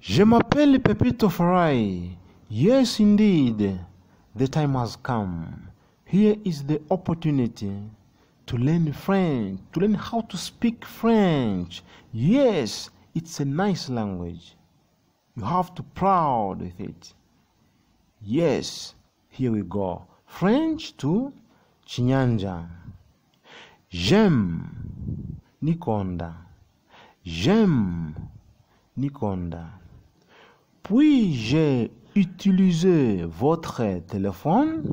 Je m'appelle Pepito Farai. Yes, indeed, the time has come. Here is the opportunity to learn French, to learn how to speak French. Yes, it's a nice language. You have to proud with it. Yes, here we go. French to Chinyanja. J'aime Nikonda. J'aime Nikonda. Puis-je utiliser votre téléphone?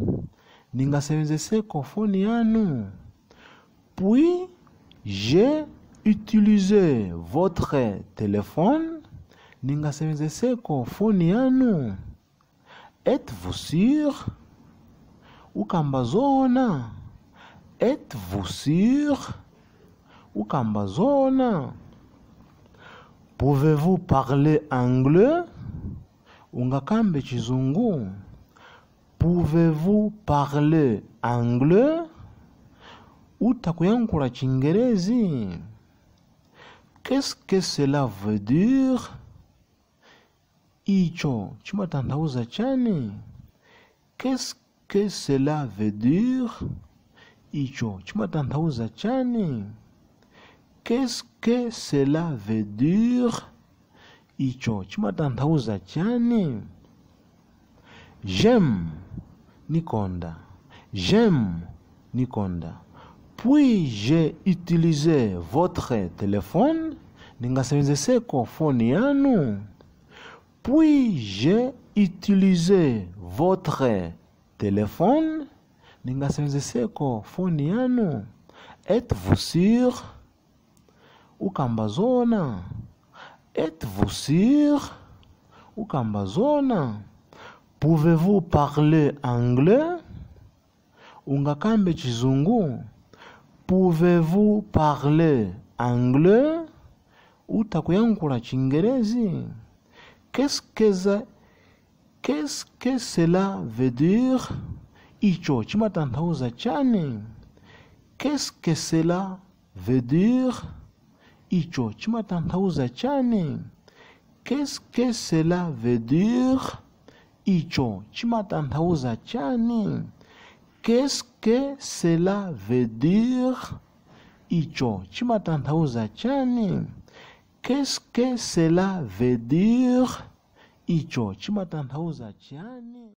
Ningasebenzeseko foni yanu. Puis-je utiliser votre téléphone? Ningasebenzeseko foni yanu. Êtes-vous sûr? Ukamba zoona. Êtes-vous sûr? Ukamba zoona. Pouvez-vous parler anglais? Ungakambe chizungu. Pouvez-vous parler anglais? Utakuyankula chingerezi. Qu'est-ce que cela veut dire? Icho chimatanthauza chani? Qu'est-ce que cela veut dire? Icho chimatanthauza chani? Qu'est-ce que cela veut dire? Icho chimatanthauza chani? J'aime Nikonda. J'aime Nikonda. Puis-je utiliser votre téléphone? Ningasebenzeseko foni yanu. Puis-je utiliser votre téléphone? Ningasebenzeseko foni yanu. Êtes-vous sûr? Ukamba zoona. Êtes-vous sûr? Ukamba zoona. Pouvez-vous parler anglais? Ungakambe chizungu. Pouvez-vous parler anglais? Utakuyankula chingerezi. Qu'est-ce que cela veut dire? Icho chimatanthauza chani? Qu'est-ce que cela veut dire? Icho chimatanthauza chani? Qu'est-ce que cela veut dire? Icho chimatanthauza chani? Qu'est-ce que cela veut dire? Icho chimatanthauza chani? Qu'est-ce que cela veut dire? Icho chimatanthauza chani?